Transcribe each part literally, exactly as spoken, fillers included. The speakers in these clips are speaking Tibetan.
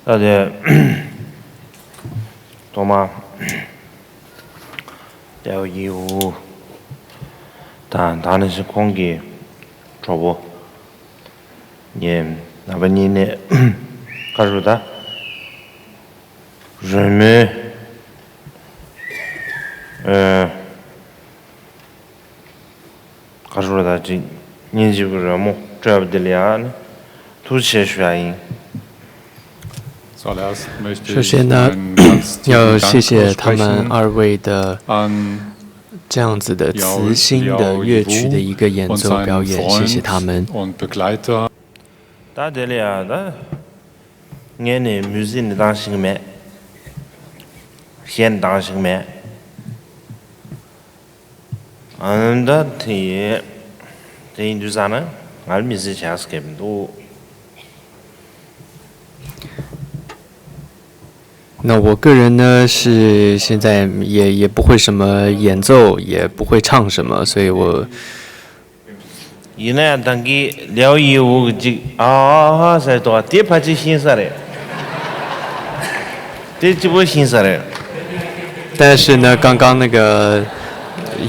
ད་དེ་ཐོག་མ་ལེའོ་ཡིའུ་དང་ད་ནི་ཞིག་ཁོང་གི་གྲོགས་པོ་ངའི་ནང་པ་གཉིས་ནས་ཁ་རུ་ད་རོལ་མོའི་ཨ། ག་རེ་ཟེར་ད་ཅིག་སྙིང་རྗེ་པོ་རོལ་མོ་སྤྲོད་པ་འདི་ལ་ཡང་ནི་ཐུགས་རྗེ་ཆེ་ཞུ་ཡ་ཡིན། 首先呢，要谢谢他们二位的这样子的磁性的乐曲的一个演奏表演，谢谢他们。 ད་དེ་ལ་ཡང་ད་ངས་ནི་མུ་ཟིག་ནི་བཏང་ཤེས་ཀྱི་མེད། གཞས་ནི་བཏང་ཤེས་ཀྱི་མེད། ཨ་ནི་ད་དེ་དེ་ཡིན་དུས་ཙང་ན་ང་ལ་མི་ཟིག་བྱ་ཟེར་གྱི་མི་འདུག 那我个人呢，是现在也也不会什么演奏，也不会唱什么，所以我 ཡིན་ན་ཡང་ད་གིན་ལེའོ་ཡིའུ་གི་ཅིག་ཨ་ཧ་ཟེར་དོ། དེ་ཕལ་ཆེར་ཤེས་ས་རེད། དེ་གཅིག་པོ་ཤེས་ས་རེད། 但是呢，刚刚那个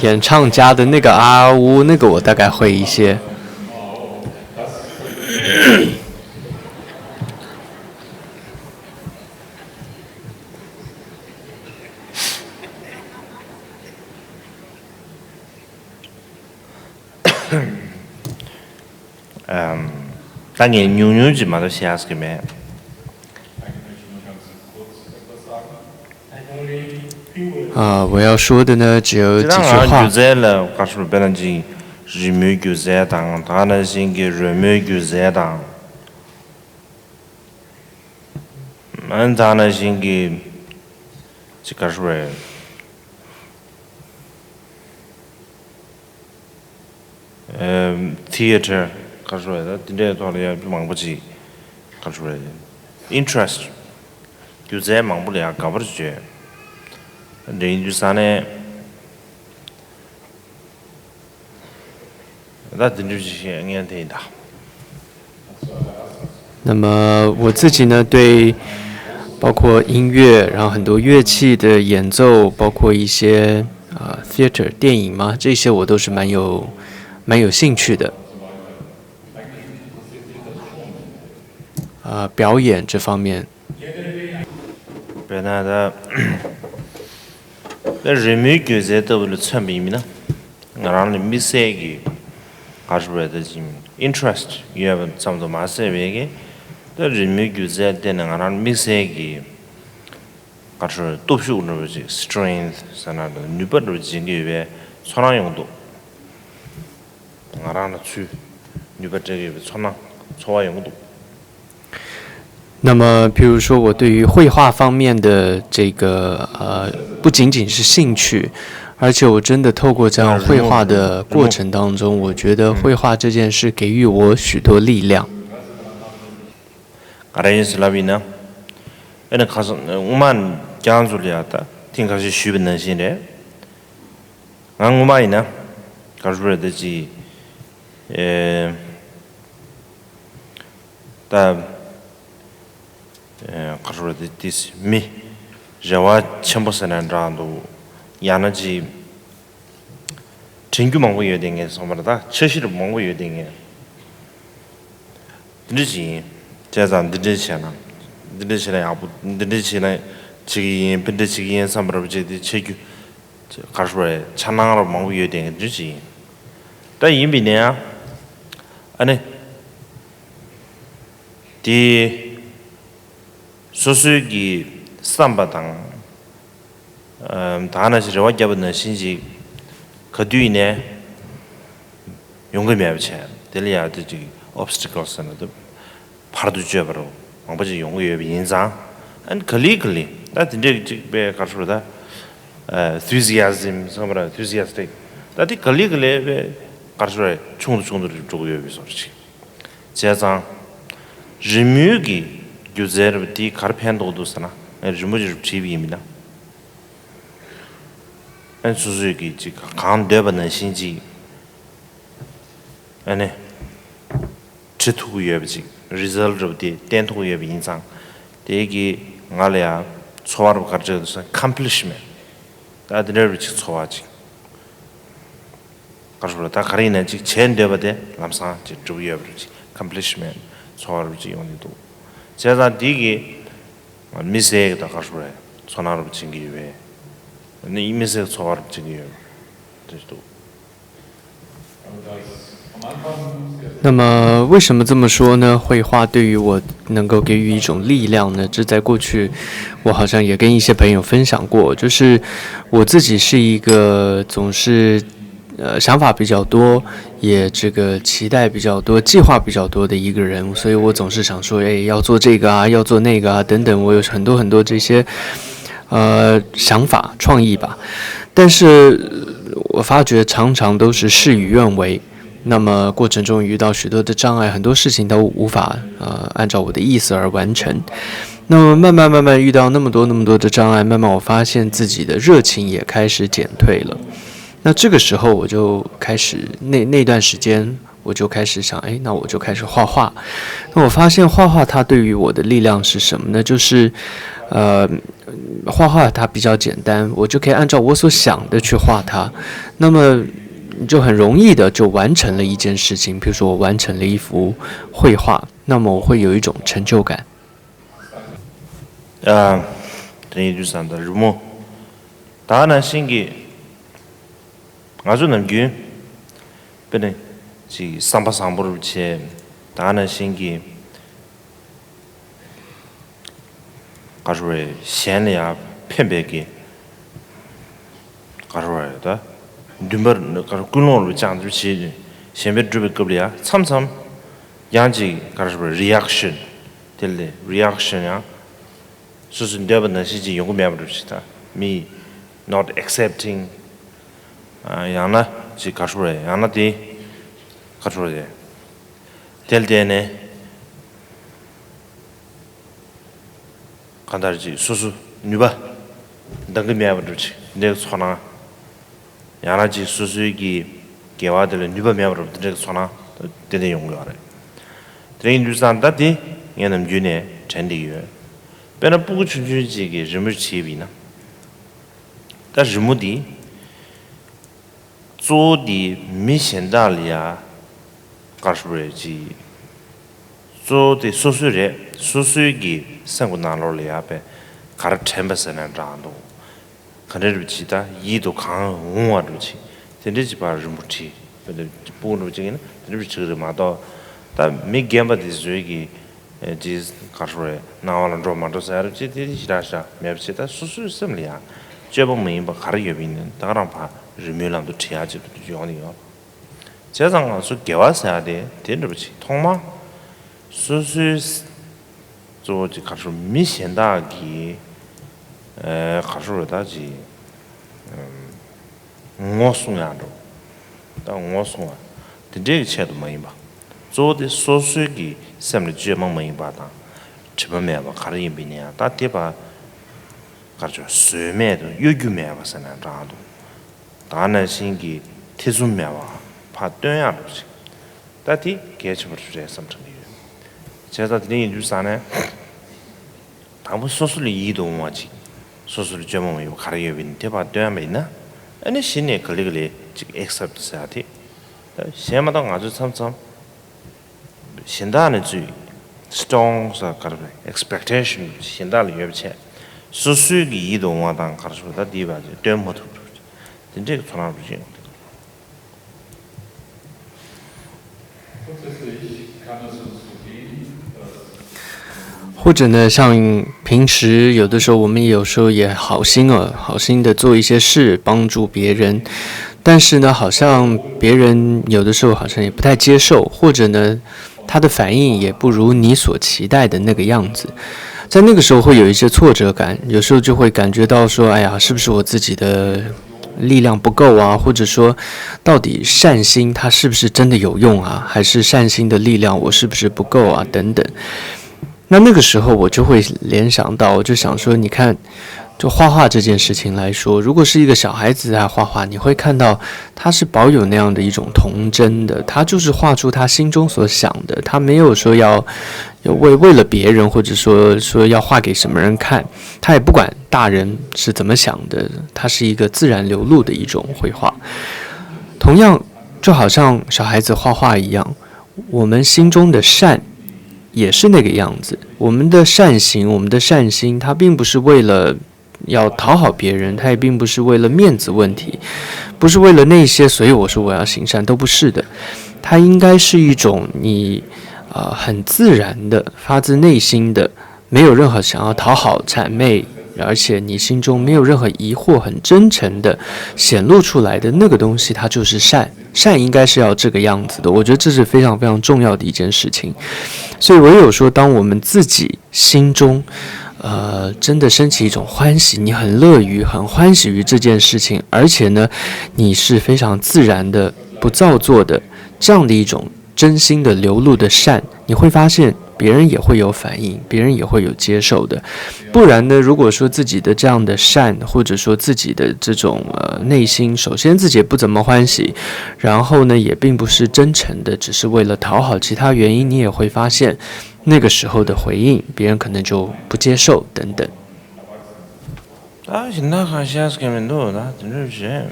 演唱家的那个啊呜，那个我大概会一些。 ཨམ། ད་ངས་ཉུང་ཉུང་ཅིག་མ་གཏོགས་བཤད་ཡག་གི་མེད། 啊，我要说的呢，只有几句话。 སྤྱིར་བཏང་ང་སྒྱུ་རྩལ་ལ་ག་རེ་ཟེར་དཔེར་ན་ཅིག་རི་མོའི་སྒྱུ་རྩལ་དང་ད་ག་ནང་བཞིན་གྱི་རོལ་མོའི་སྒྱུ་རྩལ་དང་། ཨ་ནི་ད་ག་ནང་བཞིན་གྱི་ཅིག་ག་རེ་ཟེར། ཨེམ། ཐི་ཡེ་ཊར་ག་རེ་ཟེར་ད་དེ་འདྲའི་ཐོག་ལ་ཡང་མང་པོ་ཅིག་ག་རེ་ཟེར། ཨིན་ཊི་རེ་སི་ཊི། སྒྱུ་རྩལ་མང་པོ་ལ་ཡང་དགའ་པོ་བྱེད། འདི་ཡིན་དུས་ཙང་ནས། ད་དེ་འདྲ་ཞིག་བཤད་ངས་དེ་ཡིན་ད། 那么我自己呢，对包括音乐，然后很多乐器的演奏，包括一些啊、呃 theater 电影嘛，这些我都是蛮有蛮有兴趣的。啊、表演这方面。 དཔེར་ན་ད་ད་རི་མོའི་སྒྱུ་རྩལ་ལྟ་བུ་ལ་མཚོན་པ་ཡིན་ན། ང་རང་ལ་དམིགས་བསལ་གྱི་ག་རེ་ཟེར་ད་ཅིག་ཨིན་ཊི་རེ་སི་ཊི་ཡོད་པ་ཙམ་དུ་མ་ཟད་པའི་གི་ད་རི་མོའི་སྒྱུ་རྩལ་བརྟེན་ནས་ང་རང་ལ་དམིགས་བསལ་གྱི་ག་རེ་ཟེར་སྟོབས་ཤུགས་འདྲ་བོ་ཅིག་སི་ཊེང་རེང་ཐི་ཟེར་ན་འདྲ་ནུས་པ་འདྲ་བོ་ཅིག་འཇོག་གི་ཡོད་པའི་ཚོར་སྣང་ཡོང་གི་འདུག་ང་རང་ལ་ཚུར་ནུས་པ་སྤྲད་ཀྱི་ཡོད་པའི་ཚོར་སྣང་ཚོར་བ་ཡོང་གི་འདུག 那么，譬如说，我对于绘画方面的这个呃，不仅仅是兴趣，而且我真的透过这样绘画的过程当中，我觉得绘画这件事给予我许多力量。 ག་རེ་ཡིན་ཟེར་ལབ་ཡིན་ན། ཨེ་ནི་ཁ་སང་སྔོན་མ་རྒྱང་ཚུལ་ཡག་ད་ཐེངས་ཁ་ཤས་ཞུས་པ་ནང་བཞིན་རེད། ང་སྔོན་མ་ཡིན་ན་ག་རེ་ཟེར་ད་ཅིག་ཨེ། ད་ཨེ་ག་རེ་ཟེར་ད་ཏིས་མི་རེ་བ་ཆེན་པོ་ཟེར་ན་འདྲ་འདུག་ཡང་ན་ཅིག་དྲན་རྒྱུ་མང་པོ་ཡོད་དེ་ངས་སོང་བར་ད་འཆར་གཞི་རུ་མང་པོ་ཡོད་དེ་ངས་འདི་འདྲ་ཞིག་ཡིན། བྱས་ཙང་འདི་འདྲ་བྱས་ན་འདི་འདྲ་བྱས་ན་ཡག་པོ་འདི་འདྲ་བྱས་ན་བྱེད་ཀྱི་ཡིན་ཕི་འདྲ་བྱེད་ཀྱི་ཡིན་བསམ་པ་རབ་བྱས་ཏེ་འཆར་རྒྱུ་ག་རེ་ཟེར་འཆར་སྣང་རབ་མང་པོ་ཡོད་དེ་ངས་འདི་འདྲ་ཞིག་ཡིན། ད་ཡིན་པས་ན་ཡང་ཨ་ནི་དེ་སོ་སོའི་གི་བསམ་པ་དང་། ཨམ། ད་ནང་བཞིན་རེ་བ་བརྒྱབ་པ་ནང་བཞིན་ཅིག་ག་དུས་ཡིན་ནའི་ཡོང་གི་མེད་པ་བྱས། དེ་ལ་ཡང་དེ་ཅིག་ཨོབ་སི་ཊི་ཀལ་ཟེར་ན་དེ་བར་དུ་གཅོད་པ་རུ་མང་པོ་ཅིག་ཡོང་གི་ཡོད་པ་ཡིན་ཙང་། ཨ་ནི་ག་ལེ་ག་ལེ་ད་དེ་འདྲས་ཅིག་པའི་ག་རེ་ཟེར་ད། ཨ། ཨེན་ཐུ་ཛི་ཡ་ཛིམ་ཟེར་བ་ར། ཨེན་ཐུ་ཛི་ཡ་སི་ཊིག་ད་དེ་ག་ལེ་ག་ལེ་པའི་ག་རེ་ཟེར་ཆུང་དུ་ཆུང་དུ་འགྲོ་གི་ཡོད་པའི་བཟོ་འདྲ་ཅིག་བྱས་ཙང་། རི་མོའི་གི་སྒྱུ་རྩལ་རབ་དེས་ག་རེ་ཕན་ཐོགས་འདུག་ཟེར་ན། ཨ། རི་མོ་ཅིག་བྲིས་པ་ཡིན་མིན་ན། ཨ་ནི་སོ་སོས་གི་ཅིག་གང་འདོད་པ་ནང་བཞིན་ཅིག་ཨ་ནི་བྲི་ཐུབ་ཀྱི་ཡོད་པ་ཅིག་རི་ཛལ་ཊི་རབ་དེ་བསྟན་ཐུབ་ཀྱི་ཡོད་པ་ཡིན་ཙང་། དེ་གིས་ང་ལ་ཡང་ཚོར་བ་རུ་ག་རེ་ཟེར་ན་ཨེ་ཀམ་པི་ལིཤ་མེན་ཊི། ད་དེ་འདྲ་རུ་ཅིག་ཚོར་བ་ཅིག་ག་རེ་ཟེར་ད་ག་རེ་ཡིན་ན་ཅིག་བྱེད་འདོད་པ་དེ་ལམ་སང་ཅིག་འགྲུབ་ཡོད་པ་རུ་ཅིག་ཨེ་ཀམ་པི་ལིཤ་མེན་ཊི་ཚོར་བ་རུ་ཅིག་ཡོང་གི་འདུག་བྱས་ཙང་དེ་གིས་མི་ཟེར་གི་ད་ག་རེ་ཟེར་ཚོར་སྣང་རུ་བྱེད་ཀྱི་ཡོད་པས། ནི་མི་ཟེར་ཚོར་བ་རུ་བྱེད་ཀྱི་ཡོད་པ་རེད་འདུག那么为什么这么说呢？绘画对于我能够给予一种力量呢？这在过去，我好像也跟一些朋友分享过，就是我自己是一个总是呃想法比较多，也这个期待比较多、计划比较多的一个人，所以我总是想说，哎，要做这个啊，要做那个啊，等等，我有很多很多这些呃想法、创意吧。但是我发觉常常都是事与愿违。那么过程中遇到许多的障碍，很多事情都无法呃按照我的意思而完成。那么慢慢慢慢遇到那么多那么多的障碍，慢慢我发现自己的热情也开始减退了。那这个时候我就开始那那段时间我就开始想，哎，那我就开始画画。那我发现画画它对于我的力量是什么呢？就是呃，画画它比较简单，我就可以按照我所想的去画它。那么就很容易的就完成了一件事情，比如说我完成了一幅绘画，那么我会有一种成就感。ཨ། དེ་ཡིན་དུས་ཙང་ད་རི་མོ་ད་ནང་བཞིན་གྱི་ང་ཚོ་ནམ་རྒྱུན་དཔེར་ན་ཅིག་བསམ་པ་བཟང་པོ་རུ་བྱས་ད་ནང་བཞིན་གྱི་ག་རེ་ཟེར་གཞན་ལ་ཡང་ཕན་པའི་གི་ག་རེ་ཟེར་ད་འདུན་པ་ག་རེ་ཀུན་སློང་རུ་བཅངས་ཏེ་བྱས་གཞན་པའི་སྒྲུབ་པའི་སྐབས་ལ་ཡང་མཚམས་མཚམས་ཡང་ཅིག་ག་རེ་ཟེར་རི་ཨེག་ཤན་དེ་ལས་རི་ཨེག་ཤན་ཡང་སོ་སོའི་འདོད་པ་ནང་བཞིན་ཅིག་ཡོང་གི་མེད་པ་འདྲ་ཞིག་ད་མི་not accepting ཡང་ན་ཅིག་ག་རེ་ཟེར་ཡང་ན་དེ་ག་རེ་ཟེར་དེ་ལ་བརྟེན་ནས། གང་ལྟར་ཅིག་སོ་སོ་ནུས་པ་འདང་གི་མེད་པ་འདྲ་ཅིག་འདྲའི་ཚོར་སྣང་། ཡང་ན་ཅིག་སོ་སོའི་གི་དགེ་བ་དེ་ལ་ནུས་པ་མེད་པ་འདྲ་འདྲའི་ཚོར་སྣང་དེ་འདྲ་ཡོང་གི་ཡོད་རེད། དེ་འདྲ་ཡིན་དུས་ཙང་ད་དེ་ངས་ནམ་རྒྱུན་ནས་དྲན་བསྡད་ཀྱི་ཡོད། དཔེར་ན་སྤུ་གུ་ཆུང་ཆུང་ཅིག་གིས་རི་མོ་བྱས་པ་ཡིན་ན། ད་རི་མོ་འདི། གཙོ་བོ་དེ་མི་གཞན་དག་ལ་ཡ་ག་རེ་ཞུ་དགོས་རེད་ཅེས། གཙོ་བོ་དེ་སོ་སོའི་རེད། སོ་སོའི་གི་སེམས་ཀྱི་ནང་ལོགས་ལ་ཡ་པས་ག་རེ་དྲན་པ་ཟེར་ན་འདྲ་འདུག་ག་འདྲ་རེད་ཅེས་ད་ཡིད་དུ་གང་འོང་བ་འདྲ་ཅིག་དེ་འདྲ་ཅིག་ཕར་རིང་པོ་བྲིས། དཔེ་འདྲ་སྤུ་གུ་འདྲ་ཅིག་ཡིན་ན་དེ་འདྲ་བྲིས་ཀྱི་རེད་མ་གཏོགས། ད་མི་རྒན་པ་དེ་ཚོའི་གི་ཨེ་ཅིས་ག་རེ་ཞུ་དགོས་རེད། སྣང་བ་ལ་འགྲོ་མ་འགྲོ་ཟེར་ཡ་རེད་ཅེས་དེ་ཞེ་དྲག་ཞེ་དྲག་མེད་པ་ཅིག་ད་སོ་སོའི་སེམས་ལ་ཡ་སྤྱོད་པ་མ་ཡིན་པ་ག་རེ་ཡོད་པ་ཡིན་ནའི་ད་ག་རང་ཕར་རི་མོའི་ལམ་དུ་བྲིས་ཡག་ཅིག་ཏུ་ཡོང་ནི་ཡོད། བྱས་ཙང་ང་ཚོ་དགེ་བ་ཟེར་ཡ་དེ་དེ་འདྲ་པོ་ཅིག་ཐོག་མ་སོ་སོའི་གཙོ་བོ་ཅིག་ག་རེ་ཞུ་མི་གཞན་དག་གིས་ཨེ་ག་རེ་ཞུ་རེད་ད་ཅིག་ངོ་སྲུང་ཡག་འགྲོ། ད་ངོ་སྲུང་བ་དེ་འདྲའི་ཆེད་དུ་མ་ཡིན་པ། གཙོ་བོ་དེ་སོ་སོའི་གི་སེམས་ལ་བཅོས་མ་མ་ཡིན་པ་དང་། དྲི་མ་མེད་པ་ག་རེ་ཡིན་པ་ཡིན་ན་ཡང་ད་དེ་ཕར་ག་རེ་ཞུ་བཟོས་མེད་དང་གཡོ་སྒྱུ་མེད་པ་ཟེར་ན་འདྲ་འདུག་ད་ནང་བཞིན་གྱི་ཐེ་ཚོམ་མེད་པ་ཕར་སྟོན་ཡག་འགྲོ་ཅིག་ད་དེ་གལ་ཆེན་པོ་རེད་བསམ་དྲན་གྱི་ཡོད། བྱས་ཙང་དེ་འདྲ་ཡིན་དུས་ཙང་ནས། དང་པོ་སོ་སོ་ལ་ཡིད་དུ་འོང་བ་ཅིག་སོ་སོ་ལ་སྤྱོད་མ་མ་ཡིན་པ་ག་རེ་ཡོད་པ་ཡིན་དེ་ཕར་སྟོན་པ་ཡིན་ན། ཨ་ནི་གཞི་ནས་ག་ལེ་ག་ལེ་ཅིག་ཨེག་སེབ་ཊི་ཟེར་ཡ་དེ། གཞན་མ་གཏོགས་ང་ཚོས་མཚམས་མཚམས་གཞན་དག་ནས་ཚུར་སི་ཊོང་ཟེར་ག་རེ་ཨེག་སི་པེག་ཊེ་ཤན་གཞན་དག་ལ་ཡོད་པ་བྱས། སོ་སོའི་གི་ཡིད་དུ་འོང་བ་དང་ག་རེ་ཞུ་ད་འདི་བ་ཅིག་སྟོན་མ་ཐུབ་འགྲོ། དེ་འདྲའི་གི་ཚོར་སྣང་རུ་ཅིག་ཡོང་གི་འདུག 或者呢，像平时有的时候，我们有时候也好心啊，好心的做一些事，帮助别人，但是呢，好像别人有的时候好像也不太接受，或者呢，他的反应也不如你所期待的那个样子。在那个时候会有一些挫折感，有时候就会感觉到说，哎呀，是不是我自己的力量不够啊？或者说，到底善心它是不是真的有用啊？还是善心的力量我是不是不够啊？等等。那那个时候我就会联想到，我就想说，你看，就画画这件事情来说，如果是一个小孩子在画画，你会看到他是保有那样的一种童真的，他就是画出他心中所想的，他没有说要要为为了别人，或者说说要画给什么人看，他也不管大人是怎么想的，他是一个自然流露的一种绘画。同样，就好像小孩子画画一样，我们心中的善也是那个样子。我们的善行，我们的善心，它并不是为了要讨好别人，它也并不是为了面子问题，不是为了那些，所以我说我要行善，都不是的。它应该是一种你，呃，很自然的、发自内心的，没有任何想要讨好、谄媚，而且你心中没有任何疑惑，很真诚的显露出来的那个东西，它就是善。善应该是要这个样子的，我觉得这是非常非常重要的一件事情。所以唯有说，当我们自己心中，呃，真的升起一种欢喜，你很乐于、很欢喜于这件事情，而且呢，你是非常自然的、不造作的这样的一种真心的流露的善，你会发现别人也会有反应，别人也会有接受的。不然呢，如果说自己的这样的善，或者说自己的这种呃内心，首先自己也不怎么欢喜，然后呢也并不是真诚的，只是为了讨好其他原因，你也会发现那个时候的回应，别人可能就不接受等等。ད་ཞིག་ན་ཁ་ཤས་ཀྱི་མི་འདུག་ད་དེ་འདྲ་བྱས།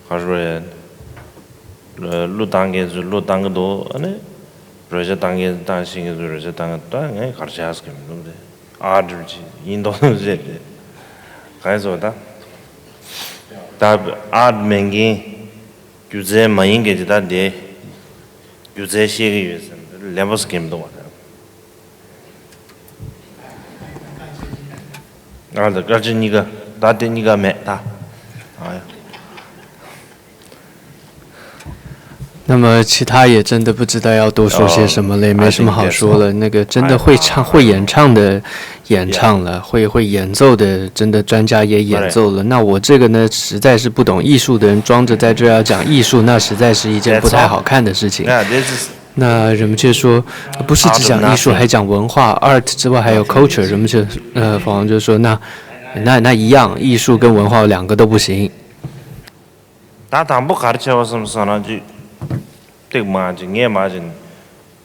ག་རེ་རེད། གླུ་བཏང་མཁན་ཚོས་གླུ་བཏང་གི་འདུག་ཨ་ནི་བརྗོད་བྱ་བཏང་མཁན་བཏང་ཤེས་མཁན་ཚོས་བརྗོད་བྱ་བཏང་གི་འདུག་ད་ངས་ག་རེ་བྱས་ཀྱི་མི་འདུག་དེ་ཨར་ཊི་ཅིག་ཡིན་མདོག་མདོག་བྱས་ཏེ། གང་ཡིན་ཟེར་བ་ད། ད་ཨར་ཊི་མེད་མཁན། སྒྱུ་རྩལ་མ་ཡིན་མཁན་ཅིག་ད་དེ། སྒྱུ་རྩལ་ཤེས་ཀྱི་ཡོད་ཟེར་ནས་ལན་པོ་ཟེར་མཁན་མི་འདུག་བ་ད། ཨ་ད་སྐར་ཆ་གཉིས་ཀ་ད་དེ་གཉིས་ཀ་མེད་ད། ཨ་ཡ། 那么其他也真的不知道要多说些什么了，也没什么好说了。那个真的会唱、会演唱的演唱了，会、会演奏的真的专家也演奏了。那我这个呢，实在是不懂艺术的人，装着在这儿要讲艺术，那实在是一件不太好看的事情。那人们却说，不是只讲艺术，还讲文化，art 之外还有 culture。人们却呃，仿佛就是说，那那那一样，艺术跟文化两个都不行。 ད་དང་པོ་ག་རེ་བྱས་པ་སོང་ཟེར་ན་ཅིག་ཏིག་མ་ཅིག་ངས་མ་ཅིག་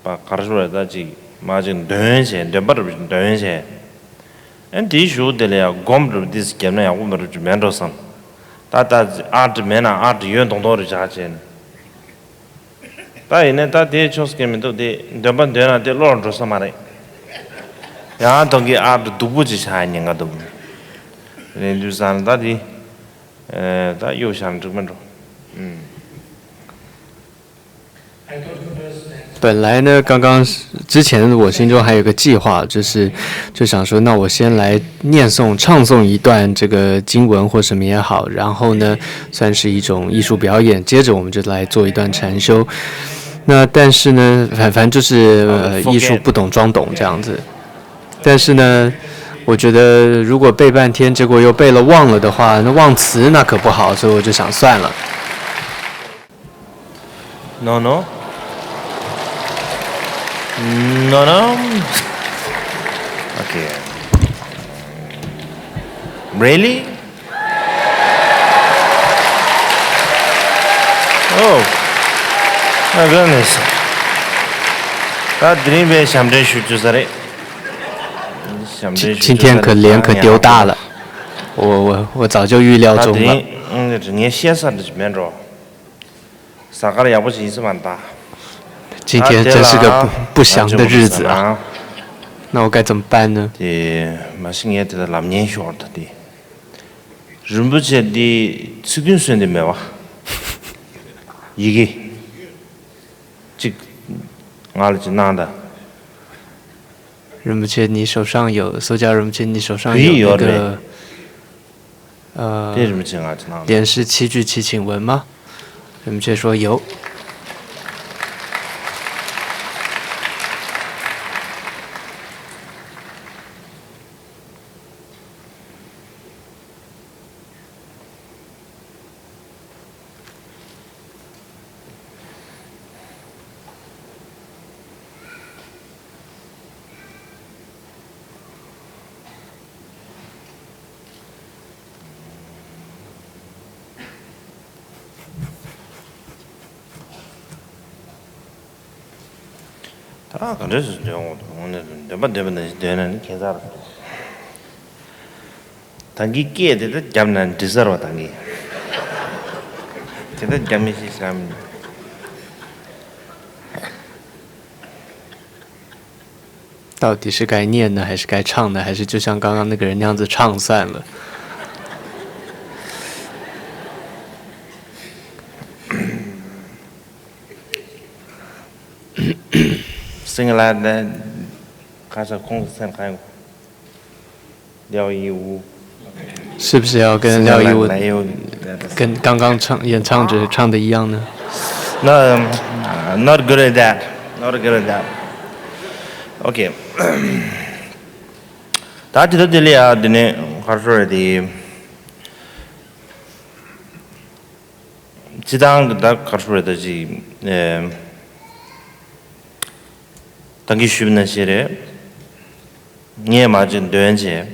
པ་ག་རེ་ཞུ་རེད་ད་ཅིག་མ་ཅིག་འདོན་བྱས་འདོན་པ་རུ་འདོན་བྱས། ཨན་དེའི་གཞུག་དེ་ལ་ཡང་སྒོམ་རུ་དེས་བརྒྱབ་ན་ཡག་པོ་མ་རུ་ཅིག་མེད་འགྲོ་བསམ། ད་ད་ཨར་ཊི་མེད་ན་ཨར་ཊི་ཡོད་མདོག་མདོག་རུ་ཆགས་བྱས་ནས། ད་ཡིན་ནས་ད་དེའི་ཕྱོགས་སུ་སྐྱེ་མི་འདུག་དེ་འདོན་པ་འདོན་ན་དེ་བློར་འགྲོ་ས་མ་རེད། ཡང་དོན་གྱི་ཨར་ཊི་སྡུག་པོ་ཅིག་ཆགས་ཉེན་ཁ་འདུག་རེད་འདུག་བསམ་ད་དེ། ད་གཡོ་བཞག་འགྲིག་མི་འགྲོ། ཨུམ།本来呢，刚刚之前我心中还有个计划，就是就想说，那我先来念诵、唱诵一段这个经文或什么也好，然后呢，算是一种艺术表演，接着我们就来做一段禅修。那但是呢，反反正就是呃，艺术不懂装懂这样子。但是呢，我觉得如果背半天，结果又背了忘了的话，那忘词那可不好，所以我就想算了。 No, no. No, no. Okay. Really? Oh. My goodness. ད་དེ་རིང་བའི་ཞབས་འདྲེན་ཞུ་རྒྱུ་ས་རེད། ཞབས་འདྲེན་ཞུ་རྒྱུ་ས་རེད། 今天可脸可丢大了，我我我早就预料中了。ད་དེ་རིང་ངས་བཤད་ས་འདྲ་ཅིག་མེད་འགྲོ། གཟའ་སྐར་ཡག་པོ་ཞིག་ཡིན་ས་མ་རེད་ད། 今天真是个不不祥的日子啊。那我该怎么办呢？དེ་མ་གཞི་ངས་དེ་ལ་ལབ་ཉན་ཤོར་ད་དེ། རིན་པོ་ཆེ་འདི་ཚིག་རྒྱུན་སོན་དེ་མེད་པ། ཡི་གེ་གཅིག་ང་ལ་གཅིག་གནང་ད། 仁波切，你手上有，苏家仁波切，你手上有那个，呃，莲师七句祈请文吗？仁波切说有。ད་ག་འདྲ་ཞིག་འདོན་དགོས་འདུག་དངོས་གནས་འདོན་པ་འདོན་པ་ནང་བཞིན་འདོན་ན་ནི་ཁྱད་མཚར། ད་གིན་སྐད་དེ་ད་བརྒྱབ་ན་འགྲིག་ས་རེད་པ། ད་གིན་དེ་ད་བརྒྱབ་མི་ཤེས་ཤག་མི། 到底是该念呢，还是该唱呢？还是就像刚刚那个人那样子唱算了？Sing like that. 看一下空声还有廖一武。是不是要跟廖一武，跟刚刚唱，演唱者唱的一样呢？ No, uh, not good at that. Not good at that. Okay. ད་དེ་ད་དེ་ལ་ཡ་དེ་ནས་ག་རེ་ཟེར་དེ། སྤྱིར་བཏང་གི་ད་ག་རེ་ཟེར་ད་ཅིག་ཨེ། ད་གིན་ཞུས་པ་ནང་བཞིན་རེད། ངས་མར་ཅིག་འདོན་བྱས།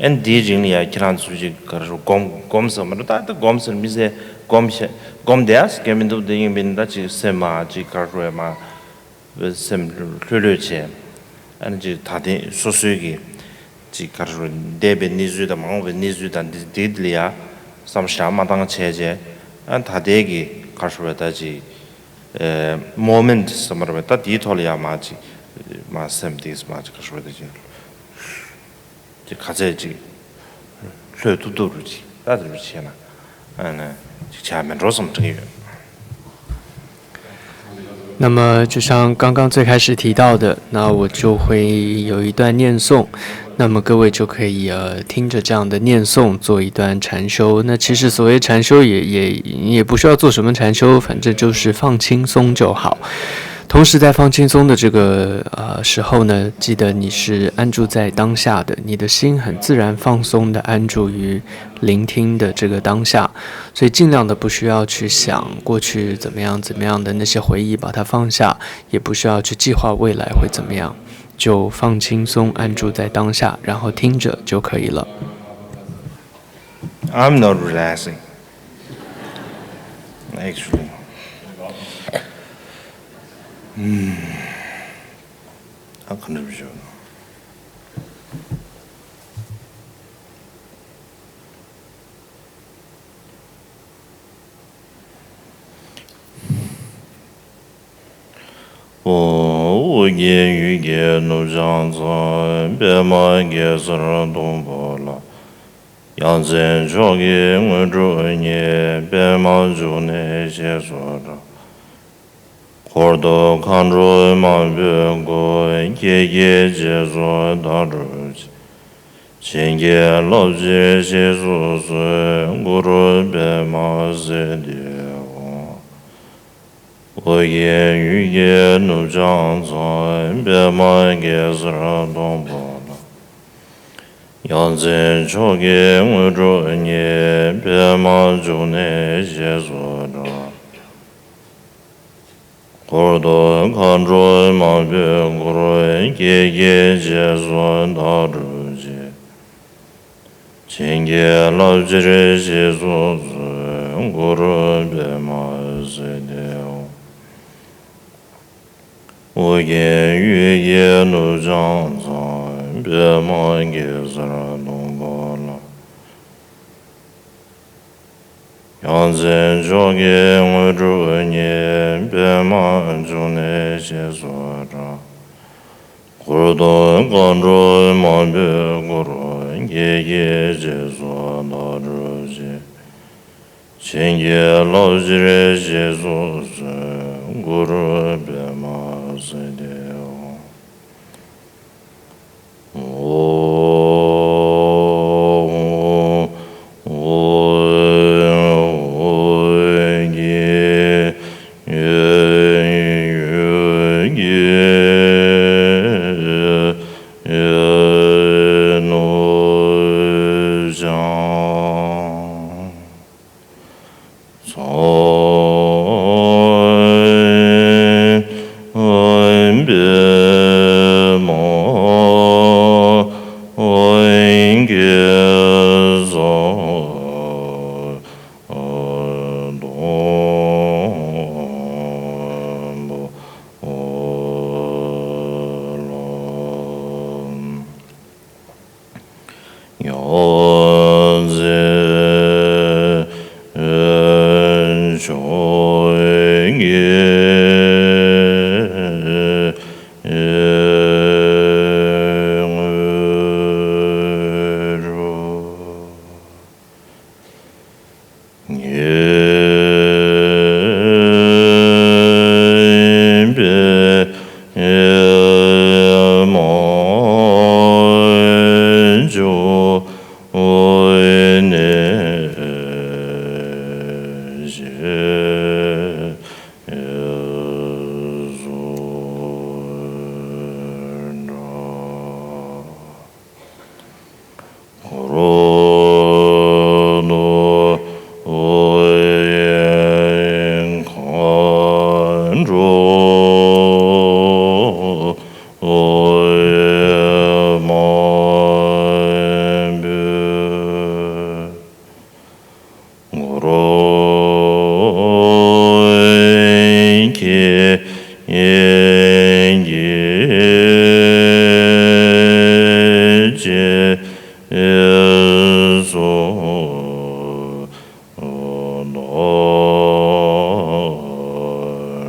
ཨེ་འདིའི་རིང་ལ་ཡ་ཁྱེད་རང་ཚོས་ཅིག་ག་རེ་ཟེར་སྒོམ་སྒོམ་ཟེར་མ་རེད། ད་ད་སྒོམ་ཟེར་མི་ཟེར། སྒོམ་བྱས་སྒོམ་བསྡད་ཡ་ཟེར་མཁན་མི་འདུག་དེ་ཡིན་པས་ན་ད་ཅིག་སེམས་མ་ཅིག་ག་རེ་ཟེར་མ། སེམས་ལྷོད་ལྷོད་བྱས། ཨ་ནི་ཅིག་ད་ཐེངས་སོ་སོའི་གི་ཅིག་ག་རེ་ཟེར་འདས་པའི་གནས་ཚུལ་དང་མ་འོངས་པའི་གནས་ཚུལ་དང་འདི་འདི་ལ་ཡ་བསམ་བཞག་མ་བཏང་བྱས་བྱས། ཨ་ད་ལྟའི་གི་ག་རེ་ཟེར་ད་ཅིག་ཨེ་མོ་མེན་ཊི་ཟེར་མ་རེད་པས། ད་དེའི་ཐོག་ལ་ཡ་མར་ཅིག་མར་སེམས་དེ་མར་ཅིག་ག་རེ་ཟེར་ད་ཅིག་ཅིག་ག་ཚད་ཅིག་ལྷོད་ཐུབ་ཐུབ་རུ་ཅིག་ད་དེ་རུ་བྱས་ན། ཨ་ནི་ཅིག་བྱ་མི་འགྲོ་བསམ་དྲན་གྱི་ཡོད། 那么，就像刚刚最开始提到的，那我就会有一段念诵，那么各位就可以呃听着这样的念诵做一段禅修。那其实所谓禅修也也也不需要做什么禅修，反正就是放轻松就好。同时，在放轻松的这个呃时候呢，记得你是安住在当下的，你的心很自然放松的安住于聆听的这个当下，所以尽量的不需要去想过去怎么样怎么样的那些回忆，把它放下，也不需要去计划未来会怎么样，就放轻松，安住在当下，然后听着就可以了。 I'm not relaxing, actually. ཨ་ཁ་འདྲ་བཞོ། ཨོ། ཨོ་རྒྱན་ཡུལ་གྱི་ནུབ་བྱང་མཚམས། པདྨ་གེ་སར་སྡོང་པོ་ལ། ཡ་མཚན་མཆོག་གི་དངོས་གྲུབ་བརྙེས། པདྨ་འབྱུང་གནས་ཞེས་སུ་གྲགས། འཁོར་དུ་མཁའ་འགྲོ་མ་བུས་བསྐོར། ཀྱེ་ཀྱེ་རྗེས་སུ་བདག་སྒྲུབ་ཅིང་། བྱིན་གྱིས་བརླབ་ཕྱིར་ཞེས་སུ་གསོལ། གུ་རུ་པདྨ་སིདྡྷི་ཧཱུྃ། ཨོ་རྒྱན་ཡུལ་གྱི་ནུབ་བྱང་མཚམས། པདྨ་གེ་སར་སྡོང་པོ་ལ། ཡ་མཚན་མཆོག་གི་དངོས་གྲུབ་བརྙེས། པདྨ་འབྱུང་གནས་ཞེས་སུ་གྲགས། འཁོར་དུ་མཁའ་འགྲོ་མ་བུས་བསྐོར། ཀྱེ་ཀྱེ་རྗེས་སུ་བདག་སྒྲུབ་ཅིང་། བྱིན་གྱིས་བརླབ་ཕྱིར་ཞེས་སུ་གསོལ། གུ་རུ་པདྨ་སིདྡྷི་ཧཱུྃ། ཨོ་རྒྱན་ཡུལ་གྱི་ནུབ་བྱང་མཚམས། པདྨ་གེ་སར་སྡོང་པོ་ལ། ཡ་མཚན་མཆོག་གི་དངོས་གྲུབ་བརྙེས། པདྨ་འབྱུང་གནས་ཞེས་སུ་གྲགས། འཁོར་དུ་མཁའ་འགྲོ་མ་བུས་བསྐོར། ཀྱེ་ཀྱེ་རྗེས་སུ་བདག་སྒྲུབ་ཅིང་། བྱིན་གྱིས་བརླབ་ཕྱིར་ཞེས་སུ་གསོལ། གུ་རུ་པདྨ་སིདྡྷི་ཧཱུྃ། ཕྱོགས་ཀྱི་ངེས་པའི་མ་འཇོག་ནས་ཞེས་གསུངས་ན། འཁོར་ལོ་མཁའ་འགྲོ་མང་པོས། ངོ་སྤྲོད་ཀྱི་ཡིན་གྱི་ཅེས་གསུངས་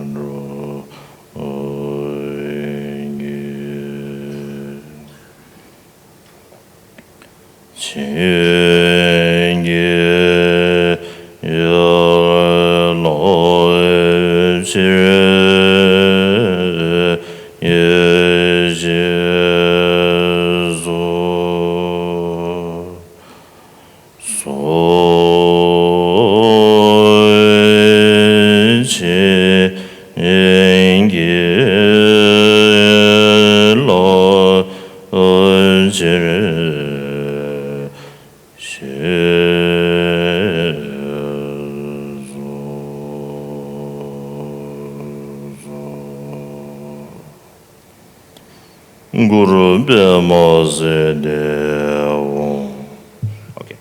ན། བྱིན་གྱིས་བརླབ་ཕྱིར་ཞེས་གསུངས། གཟུགས་ཅན་གྱི་བརླབ་ཕྱིར་ཞེས་གསུངས་སོ། གུ་རུ་པདྨ་སིདྡྷི་ཧཱུྃ། ཨོ་ཀེ།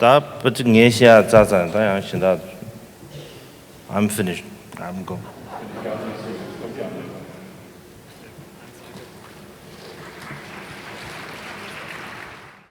ད་པ་ཅིག་ངས་བཤད་ཡ་ཙག་ཙག་ད་ཡང་གཞན་དག I'm finished. I'm go.